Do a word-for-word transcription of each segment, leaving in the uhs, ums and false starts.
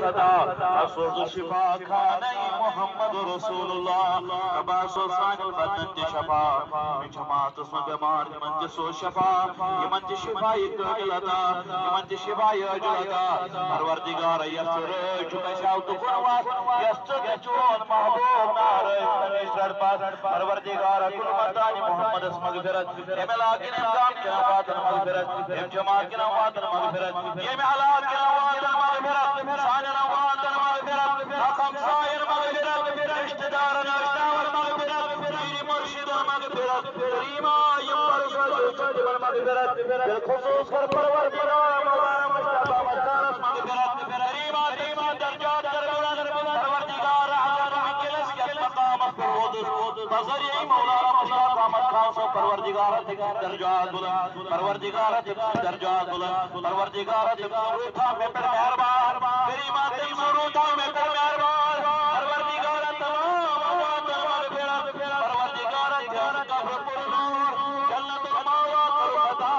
خطا، بس سوز شفا خانہ محمد رسول اللہ۔ ربا سوز سانٮ۪ن بدنن تہِ شفا، یِمن جماعتس منٛز بٮ۪مار تِمن تہِ سوز شفا، یِمن تہِ شفا کامل عطا، یِمن تہِ شفا عاجل عطا۔ پروردگارا، یۄس ژٕ رٲضۍ چھُکھ اَسہِ آو تُکُن وَتھ، یۄس ژٕ گژھِ چون محبوب ناراض، تٔمِس رَٹ پَتھ۔ پروردگارا، کُل متانِ محمدس مغفرت، ییٚمہِ علاقہٕ کٮ۪ن گامہٕ کٮ۪ن واتن مغفرت، ییٚمہِ جماعت کٮ۪ن واتن مغفرت، ییٚمہِ علاقہٕ کٮ۪ن واتن مغفرت، سانٮ۪ن واتن مغفرت، حق ہمساین مغفرت، رشتہٕ دارن آشناون مغفرت، پیٖرِ مرشدن مغفرت، کریما یِم پرزوزی چھِ تِمن مغفرت، بالخصوص کر پروردگار مولانا مشتاق احمد خانس مغفرت، کریما تٔمۍ سٕنٛدۍ درجات کر بلند، پروردگار اگر بہٕ وٕنکیٚنس یتھ مقامس پٮ۪ٹھ ووتُس، بذریعہ مولانا مشتاق احمد خان صٲب، پروردگار تٔمۍ سٕنٛدۍ درجات بلند، پروردگار تٔمۍ سٕنٛدۍ درجات بلند، پروردگار تٔمۍ سُنٛد روح تھاو مےٚ پٮ۪ٹھ مہربان، کریما تٔمۍ سُنٛد روح تھاو مےٚ پٮ۪ٹھ مہربان، پروردگار تمام امواتن مغفرت، پروردگار تِہنٛز قبر پر نور، جنت المأوا کر عطا،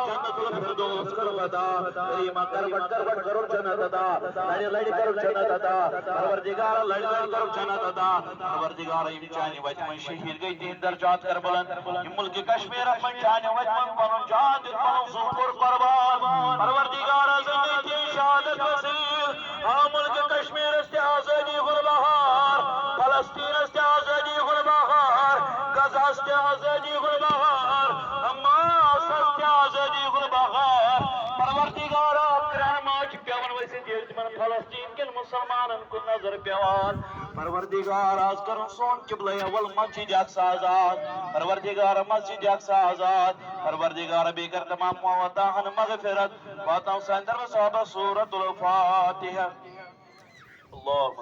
جنت الفردوس کر عطا، کریما کروٹ کروٹ کرو جنت عطا، لڑِ لڑِ کرو جنت عطا، پروردگار لڑِ لڑِ کرو جنت عطا، پروردگار یِم چانہِ وتہِ منٛز شہید گٔے تِہنٛدۍ درجات کر بلند، یِم ملکِ کشمیرس منٛز چانہِ وتہِ منٛز پنُن جان دیُت، پنُن زُو کوٚر قربان، پروردگار زندگی تِہنٛز شہادت وسیل، آ ملکِ کشمیرس تہِ آزٲدی ہُنٛد بہار، فلسطینس تہِ آزٲدی ہُنٛد بہار، غزہس تہِ آزٲدی ہُنٛد بہار، حماسس تہِ آزٲدی ہُنٛد بہار۔ پروردگارا، کرٛہنہٕ ماز چھِ پٮ۪وان ؤسِتھ، ییٚلہِ تِمن فلسطین کٮ۪ن مسلمانن کُن نظر پٮ۪وان۔ پروردگار، از کرُن سون قبلہ اول مسجد اقصی آزاد۔ پروردگار، مسجد اقصی آزاد۔ پروردگار، بیٚیہِ کر تمام موتاہن مغفرت۔ واتناو سانہِ طرفہٕ صحابہ سورۃ الفاتحہ۔ اللہم